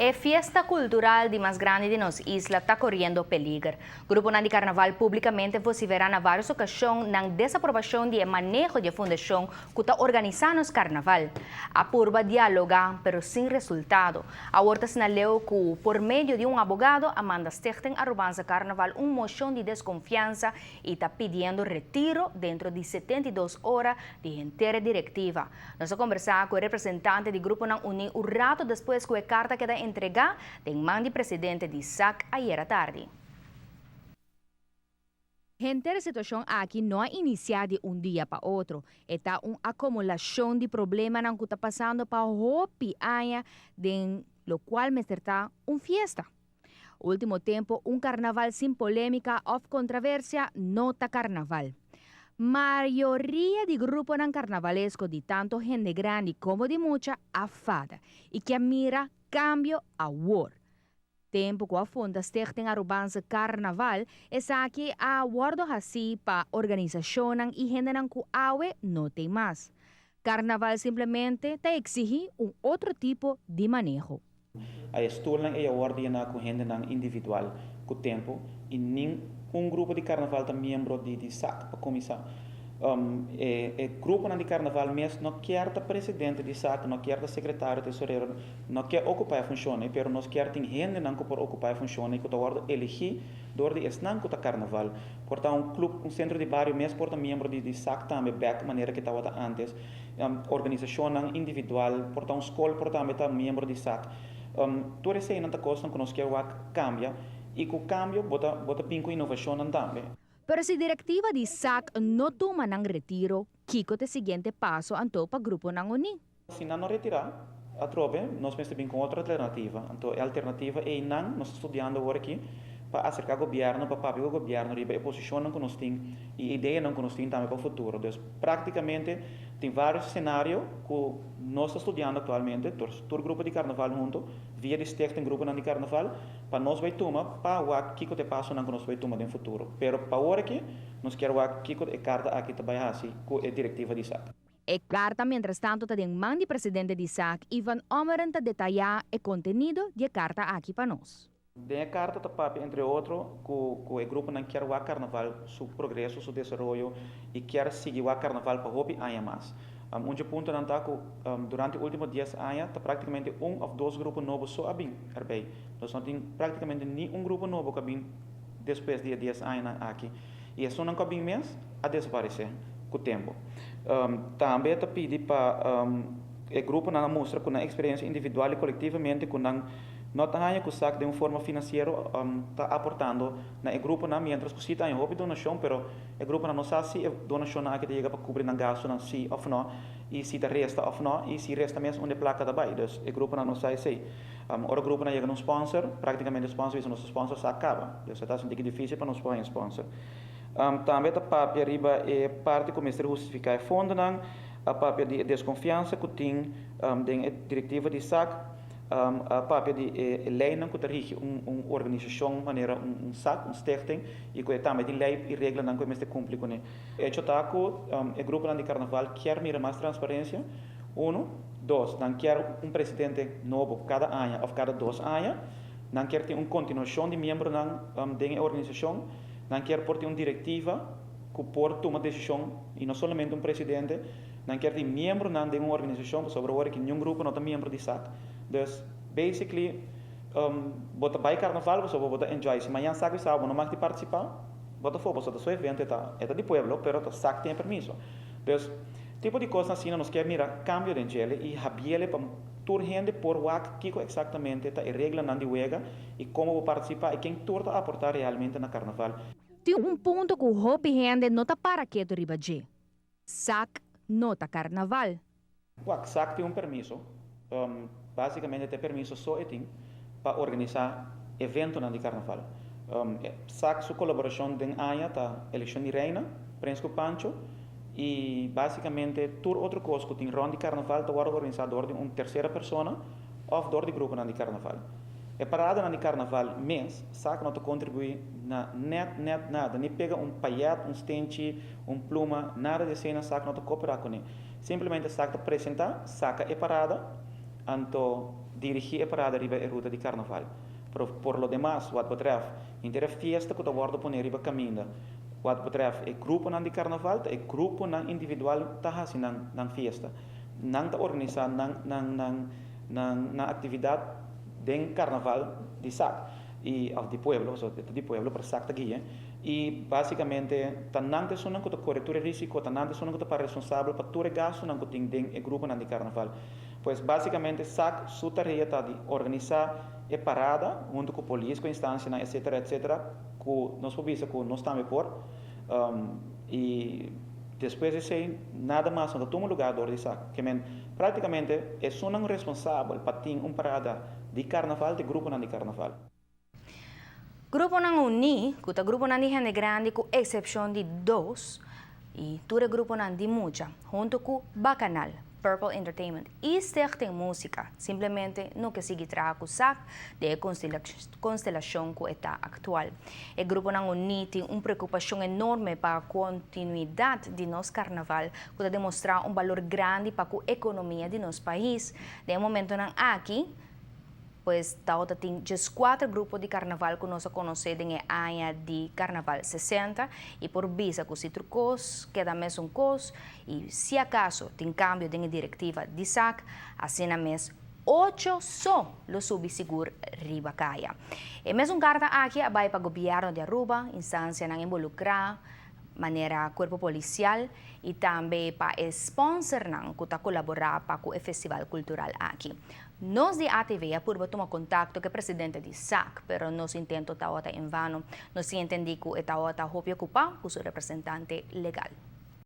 E fiesta cultural di mas grandi di nos isla ta coriendo peliger. Gruponan di carnaval publicamente a vocifera na varios ocasion nan desaprobacion di e maneho di e fundacion cu ta organisa nos carnaval. A purba dialoga, pero sin resultado. Awor ta asina leu cu por medio di un abogado a manda Stichting Arubaanse Carnaval un mocion di desconfiansa y ta pidiendo retiro dentro di 72 ora di henter e directiva. Nos a combersa cu e representante di Gruponan Uni un rato despues cu e carta keda entrega den man di presidente di SAC ayera tardi. Henter e situacion aki no a inicia di un dia pa otro. E ta un acumulacion di problemanan cu ta pasando pa hopi aña den locual mester ta un fiesta. Ultimo tempo un carnaval sin polemica of controversia no ta carnaval. Mayoria di gruponan carnavalesco di tanto hende grandi como di mucha a fada y kier mira cambio awor. Tempo cu a funda Stichting Arubaanse Carnaval, esaki a wordo haci pa organisacionnan y hendenan cu awe no tin mas. Carnaval simplemente ta exigi un otro tipo di maneho. E stoelnan ei a wordo yena cu hendenan individual cu tempo y ningun grupo di carnaval ta miembro di SAC pa cuminsa. E gruponan di carnaval mes no kier ta presidente di SAC, no kier ta secretario, tesorero, no kier ocupa e funcion, pero nos kier tin hendenan cu por ocupa e funcion cu ta wordo elegi door di esnan cu ta carnaval. Por ta un club, un centro di bario mes por ta miembro di SAC tambe, bek manera cu tabata antes. Organisacionnan individual, por ta un school, por tambe ta miembro di SAC. Tur esey nan ta cosnan cu nos kier wak cambia y cu cambio bo ta bin cu innovacionnan tambe. Pero si directiva di SAC no tuma nan retiro, kico ta e siguiente paso anto pa Gruponan Uni? Si nan no retira, atrobe, nos mester bin cu otro alternativa. Anto, e alternativa ey nan, nos ta studiando awor aki, pa acerca gobierno, pa papia cu gobierno, riba e posicionnan cu nos tin y ideanan cu nos tin tambe pa futuro. Dus, practicamente, tin varios scenario cu nos ta studiando actualmente, tur grupo di carnaval hunto, via di Stichting Gruponan di Carnaval, pa nos bay tuma, pa wak kico ta e pasonan cu nos bay tuma den futuro. Pero pa awor aki, nos kier wak kico e carta aki ta bay haci cu e directiva di SAC. E carta, mientras tanto, ta den man di presidente di SAC, Ivan Ommeren, ta detaya e contenido di e carta aki pa nos. Den e carta ta papia, entre otro, cu e gruponan kier wak carnaval su progreso, su desaroyo y kier sigui wak carnaval pa hopi aña mas. Un puntonan ta cu durante e ultimo 10 aña ta practicamente un of dos grupo nobo so a bin erbij. Dus no tin practicamente ni un grupo nobo cu a bin despues di 10 aña aki. Y esunnan cu a bin mes a desaparece cu tempo. Tambe ta pidi pa e gruponan mustra cu nan experiencia individual y colectivamente cu nan no ta haña cu SAC den un forma financiero ta aportando na e gruponan, mientras cu si ta hopi donacion, pero e gruponan no sa si e donacionnan aki ta yega pa cubri nan gastonan si of no y si ta resta of no y si resta mes unda e placa ta bay. Dus e gruponan no sa esey. Ora gruponan yega un sponsor, practicamente sponsor bisa nos sponsor sa caba. Dus ta un tiki dificil pa nos pone sponsor. Tambe ta papia riba e parti cu mester hustifica e fondonan, a papia di desconfiansa cu tin den e directiva di SAC, a papia di e leynan cu ta rigi un organisacion manera un SAC, un stichting, y cu tambe tin ley y reglanan cu mester cumpli cu ne. Hecho ta cu e gruponan di carnaval kier mira mas transparencia, uno. Dos, nan kier un presidente nobo cada aña of cada 2 aña. Nan kier tin un continuacion di miembronan den e organisacion. Nan kier por tin un directiva cu por tuma decision y no solamente un presidente. Nan kier tin miembronan den un organisacion, pasobra awor cu ningun grupo no ta miembro di SAC. Dus, basically, bo ta bay carnaval, bo bo ta enjoy. Si mañan SAC bisa bo no mag di participa, bo ta fo, bo ta su evento e ta di pueblo, pero ta SAC tin permiso. Dus, tipo di cos asina nos kier mira cambio den djele y habriele pa tur hende por wak kico exactamente ta e reglanan di wega y con bo participa y ken tur ta aporta realmente na carnaval. Tin un punto cu hopi hende no ta para keto riba dje. SAC no ta carnaval. Wak, SAC tin un permiso, basicamente tin permiso so e tin pa organisa eventonan di carnaval. SAC su colaboracion den aña ta eleccion di reina, Prins cu Pancho, y basicamente tur otro cos cu tin rond di carnaval ta wordo organisa door di un tercera persona of door di gruponan di carnaval. E paradanan di carnaval mes, SAC no ta contribui na net net nada, ni pega un payet, un stenchi, un pluma, nada di esey SAC no ta coopera cu ne. Simplemente SAC ta presenta, saca e parada, anto dirigí e parada riba e ruta di karnaval. Pero por lo demas, wat betreft henter e fiesta ku ta wòrdu poné riba kaminda, wat betreft e gruponan di karnaval, ta e gruponan individual ta hasi nan nan fiesta. Nan ta organisá nan nan nan nan nan aktividat den karnaval di SAK i òf di pueblo, pasobra e ta di pueblo pero SAK ta guia. I básikamente ta nan ta esunnan ku ta kore tur e risiko, ta nan ta esunnan ku ta para responsabel pa tur e gastunan ku tin den e gruponan di karnaval. Pues básikamente SAK su tarea ta di organisá e parada huntu ku polis, ku instansianan etcetera etcetera ku nos por bisa ku nos tambe por i despues di esei nada mas no ta tuma lugá dor di SAK. Ke men práktikamente esunnan responsabel pa tin un parada di karnaval ta e gruponan di karnaval. Gruponan uní, ku ta gruponan di hende grandi ku eksepshon di dos, i tur e gruponan di mucha, huntu ku Bakanal, Purple Entertainment i Stichting Músika, simplemente no ke sigui traha ku sak den e konstelashon ku e ta aktual. E gruponan uní tin un preokupashon enorme pa kontinuidat di nos karnaval ku ta demostrá un balor grandi pa ku ekonomia di nos pais. Den e momentonan aki, Pues tawata tin djeskuater grupo di karnaval ku nos a konosé den e aña di karnaval 60 i por bisa ku si tur kos keda mesun kos i si akaso tin kambio den e direktiva di sak, asina mes ocho so lo subi sigur riba kaya. E mesun karta aki a bai pa gobièrnu di Aruba, instansianan involukrá, manera Cuerpo Policial y tambe pa e sponsornan cu ta colabora pa cu e festival cultural aki. Nos di ATV a purba tuma contacto cu e presidente di sac, pero nos intento tawata en vano. Nos tin entendi cu e tawata hopi ocupa cu su representante legal.